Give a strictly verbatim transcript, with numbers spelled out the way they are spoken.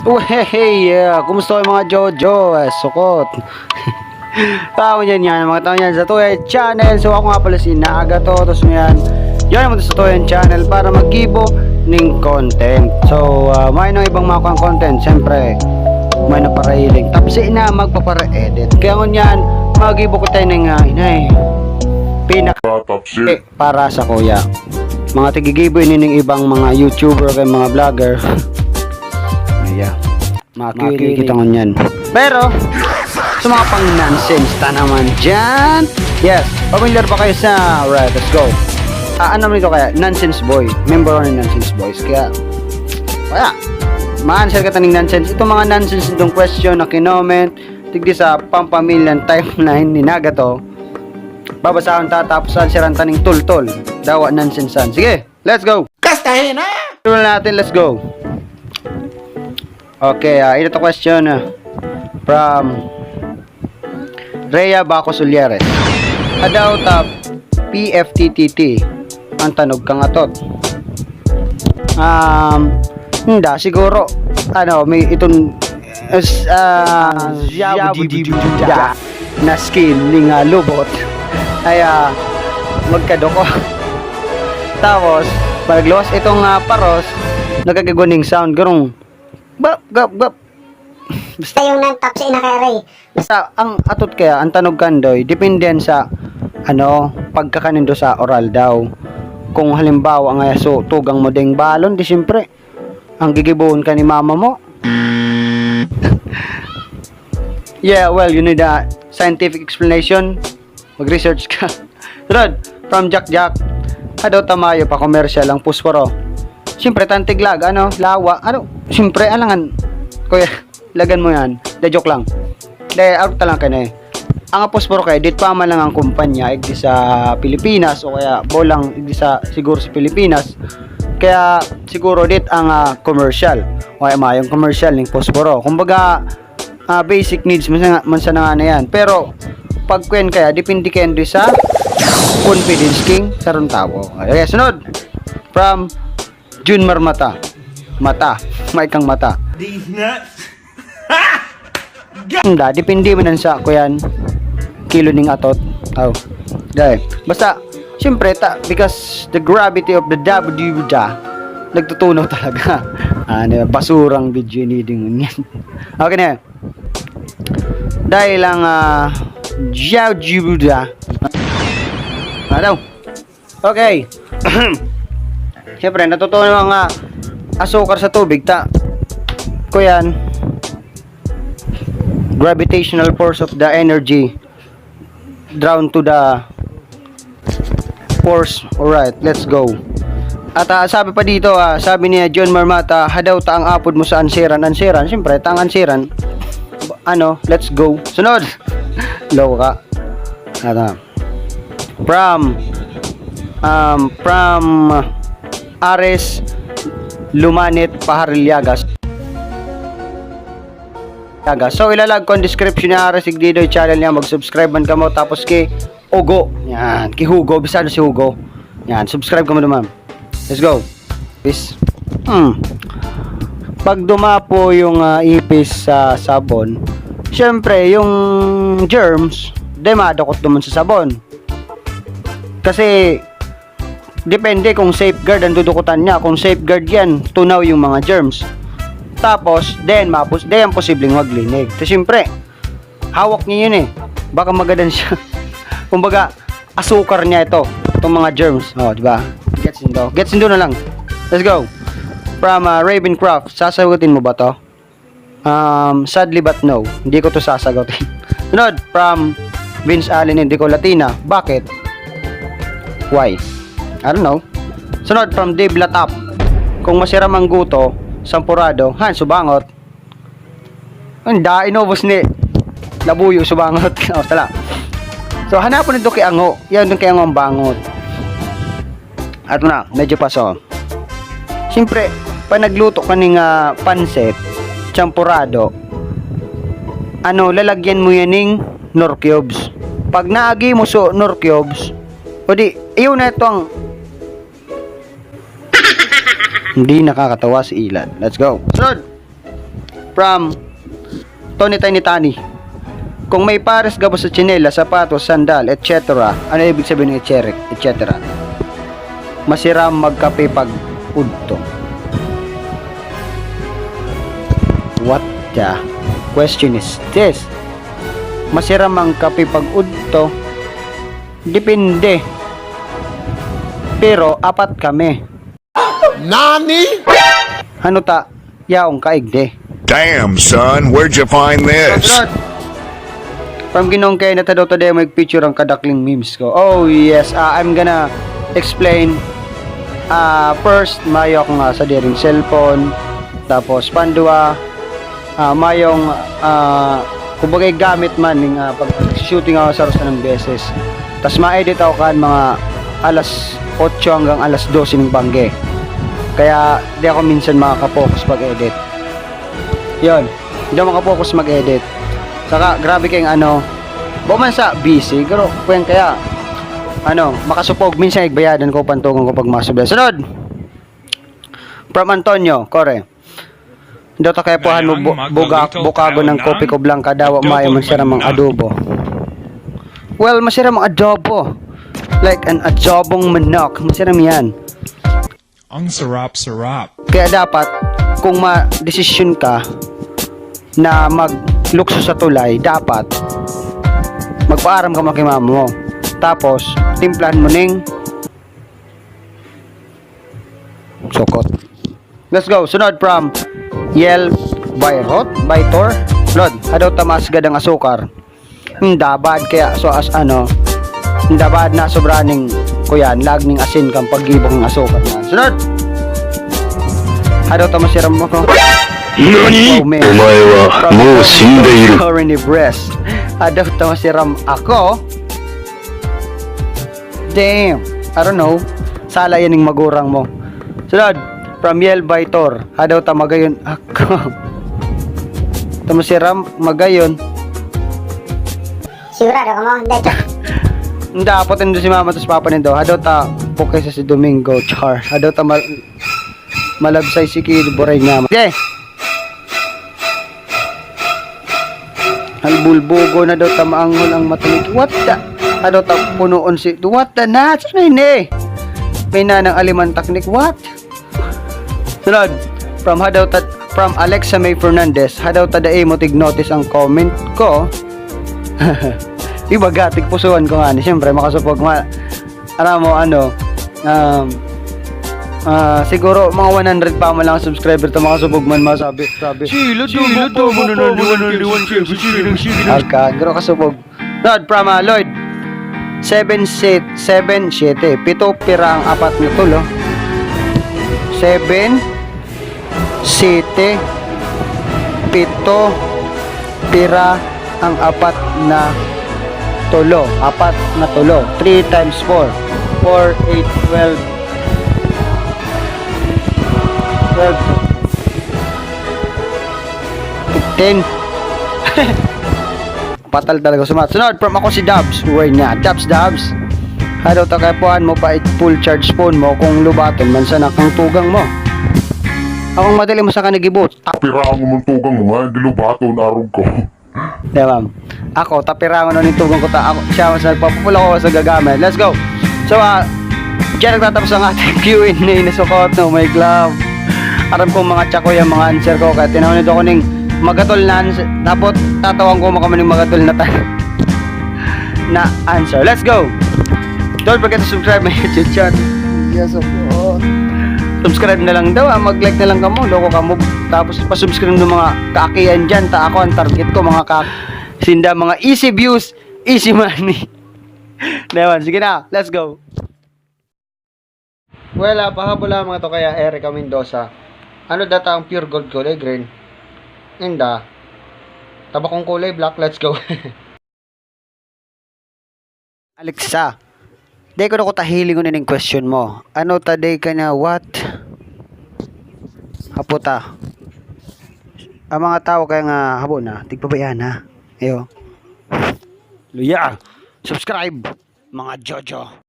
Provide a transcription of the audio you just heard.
Oh, hey, hey, yeah. Kumusta kayo, mga Jojo? Eh, sukot. Tao yan yan, mga tao yan. Sa Tuya Channel, so ako nga pala si Nagato. Tapos ngayon, yan naman sa Tuya Channel para magibo ning content. So, uh, may nang ibang mga content, siyempre, may na parahiling. Tapos na magpapara-edit. Kaya ngunyan, magibo ko tayo ng uh, inay. Pinaka... Tapos eh, para sa kuya. Mga tigigibo ini ning ibang mga YouTuber kay mga vlogger. Ayan. Mga Q and A kita ngunyan. Pero, sa mga pang nonsense ta naman dyan. Yes, familiar ba kayo sa... Alright, let's go. Ah, ano nito kaya? Nonsense boy. Member ako ng nonsense boys. Kaya, kaya, ma-answer ka taning nonsense. Itong mga nonsense itong question na kinoment, tigdi sa pampamilyang timeline ni Nagato. Babasahon ta tapos answeran ta ning tultol. Dawa nonsense an. Sige, let's go! Kastahin na! Tuloy natin, let's go! Okay, ah, ito to question ah, from Rhea Baco Sulyeres. Adaw ta P F T T T, ang tanog kang atot. Um, hindi, siguro, ano, may itong, uh, na skin ning uh, lubot ay uh, magkaduko. Tapos, pag luwas itong uh, paros, nagkagagwa ning sound, garong gap, gap, gap. Basta yung non-top sa inakere. Basta ang atot kaya, ang tanog kandoy, depende yan sa ano, pagkakanindo sa oral daw. Kung halimbawa nga so tugang mo ding balon, di siyempre, ang gigibohon ka ni mama mo. Yeah, well, you need a scientific explanation. Mag-research ka. Rod, from Jack Jack. Ado tamayo pa commercial ang posporo. Siyempre, tantig lag, ano, lawa, ano, siyempre, alangan, kuya, lagan mo yan. De, joke lang. De, arog ta lang kayo na eh. Ang posporo kayo, dit pa man lang ang kumpanya, igdi sa Pilipinas, o kaya bolang, igdi sa, siguro sa Pilipinas. Kaya, siguro, dit ang uh, commercial. O kaya mayong commercial ng posporo. Kumbaga, uh, basic needs man sana, man sana nga na yan. Pero, pag kwen kaya, depende kaya doon sa confidence king sarong tawo. Okay, sunod. From Jun Marmata. Mata. May kang mata. These nuts. Hindi, depende man sa kuyan. Kilo ning atot. Oh. Dahil, basta, siyempre, ta, because the gravity of the W da, nagtutunaw talaga. Ah, ano, basurang video ini din yan. Okay na yan. Dahil ang uh, Jiao Jibuda. Ano? Okay. Siyempre, natutunaw ang uh, asukar sa tubig. Ta, kuyan, gravitational force of the energy drawn to the force. Alright, let's go. At uh, sabi pa dito, uh, sabi ni John Marmata, hadaw ta ang apod mo sa anseran. Anseran, siyempre, ta ang anseran. Ano, let's go. Sunod. Loka. Ano? From um, from Ares Lumanet Paharilyagas. So ilalag ko ang description ni Ares Igdidoy channel niya, mag-subscribe man kamo tapos ki Ugo. Yan, ki Hugo, bisado si Hugo. Yan, subscribe kamo naman. Let's go. Peace. Hmm. Pag dumapo yung uh, ipis sa sabon, syempre yung germs, de madukot naman sa sabon. Kasi depende kung safeguard ang dudukutan niya. Kung safeguard yan, tunaw yung mga germs. Tapos, then, mapos, then, posibleng maglinig. So, siyempre, hawak niya yun eh. Baka magadan siya. Kumbaga, asukar niya ito. Itong mga germs. O, oh, di ba? Gets nindo? Gets nindo na lang. Let's go. From uh, Ravencroft, sasagutin mo ba to? Um, sadly but no. Hindi ko to sasagutin. Sunod, from Vince Allen, hindi ko Latina. Bakit? Why? I don't know. Sunod, from Dave Latap. Kung masiram ang guto, sampurado, han, subangot. Ang da, inubos ni Labuyo, subangot. O, sala. So, hanapon nito kay Ango. Yan, doon kay Ango ang bangot. Ato na, medyo paso. Siyempre, pag nagluto ka ning uh, pansit, champurado, ano, lalagyan mo yan ning Knorr cubes. Pag naagi mo so Knorr cubes, o di, iyon na ito ang hindi nakakatawa si Ilan. Let's go. Sunod! From Tony Tiny Tani. Kung may pares gabos sa tsinelas, sapatos, sandal, et cetera, ano ibig sabihin ng et cetera, et cetera? Masiram magkape pag udto. What the question is this? Masiram ang kape pag udto? Depende. Pero apat kami. Nani? Ano ta? Yaong kaigdi. Damn, son, where'd you find this? From Ginong Kenneth, hadaw ta dai mo picture ang kadakling memes ko. Oh yes, ah, I'm gonna explain. Ah, first, mayo akong, ah, sadiring cellphone. Tapos, pandua, ah, mayong, ah, kumbaga, gamit man ning, ah, pag shooting ako sa rosa ng beses. Tas ma-edit ako kan mga alas otso hanggang alas dose ning bangge. Kaya di ako minsan makaka-focus pag-edit. Yon, di ako makafocus mag-edit. Saka grabe kayong ano, bako man sa busy, pero kung kaya, ano, makasupog, minsan igbayadan ko, pantugon ko pag masubra. Sunod! From Antonio, Kore. Daw ta kaya puhan mo bu- bugak, bukago ng kopi ko blanca daw, mayo man siya namang adobo. Well, masiram ang adobo. Like an adobong manok. Masiram yan. Ang sarap-sarap. Kaya dapat, kung ma-desisyon ka na maglukso sa tulay, dapat magpaaram ka muna kay mama mo. Tapos, timplahan mo ning sukot. Let's go. Sunod from Yel Bayrot, Baytor. Lord, hadaw ta mas gadang asukar. Hindi, bad kaya so as ano, hindi, bad na sobra ning kuyan, lag ning asin kang paggibo ng asukar na. Sunod! Hadaw ta masiram ako. Nani? Omae wa mou shindeiru. From Corinne Bress. Hadaw ta masiram ako. Damn! I don't know. Sala yan ning magurang mo. Sunod, from Yel Baitor. Hadaw ta magayon ako. Tamo si Ram, magayon. Sigurado ka mo? Hindi, char. Hindi, apotin do si mama tas papa nindo. Hadaw ta, pukay sa si Domingo, char. Hadaw ta mal-, malabsay si Kid Boray niya. Okay. Ang bulbugo na daw ta maangol ang mata ni, what the? Ano ta punoon si, what the nuts? Ano ini? May nanang alimantak ni, what? Sunod, from hadaw ta, from Alexa May Fernandez, hadaw ta dai mo tig-notice ang comment ko. Ibaga, tigpusuan ko nga ni, siyempre, makasupog, ma-, aram mo, ano, um, ah, siguro mga one hundred pa man lang subscriber ta, makasupog man masabi. Sabi, sila daw mo pa mo na nanliwan, sige, sige, sige, sige. Alka, garo kasupog. Lord, from, ah, Lloyd. Seven, set, seven, siyete. Pito pira ang apat na tulo. Seven, siyete, pito, pira ang apat na tulo. Apat na tulo. Three times four. Four, eight, twelve. Twelve. Fifteen. Patal talaga sumat. Sunod, from ako si Dabs. Uy niya. Dabs, Dabs. Hadaw ta kaya puhan mo pa it full charge phone mo kung lubaton man sana kang tugang mo. Akong madali mo sa kanigibot. Pirangon mong tugang mo nga, di lubaton, arog ko. Di ba? Ako, tapirangon na ning tugang ko ta. Ako, siya mas nagpapapula ko sa gagamit. Let's go. So, ah, diyan nagtatapos ang ating Q and A na sukot, no, my love. Aram kong mga tsako yung mga answer ko, kaya tinawag nito ako ning magatol na ans-, dapat tatawan ko makaman yung magatol na ta-, na answer. Let's go! Don't forget to subscribe my YouTube channel. Yes, of course. Subscribe na lang daw, ah. Mag-like na lang kamo, loko kamo. Tapos pa-subscribe ng mga kaakian dyan. Ta ako ang target ko, mga ka-, sinda, mga easy views, easy money. Diba? Sige na, let's go. Well, ah, pahabol lang mga to kaya Erica Mendoza. Ano data ang pure gold kulay green? Inda. Tabakong kulay black, let's go. Alexa, dai ko na ko tahilingon ining question mo. Ano ta dai ka na what? Hapo ta. Ang mga tao kaya nga habo na, tigpabayaan na. Ayo. Luya, subscribe, mga jojo.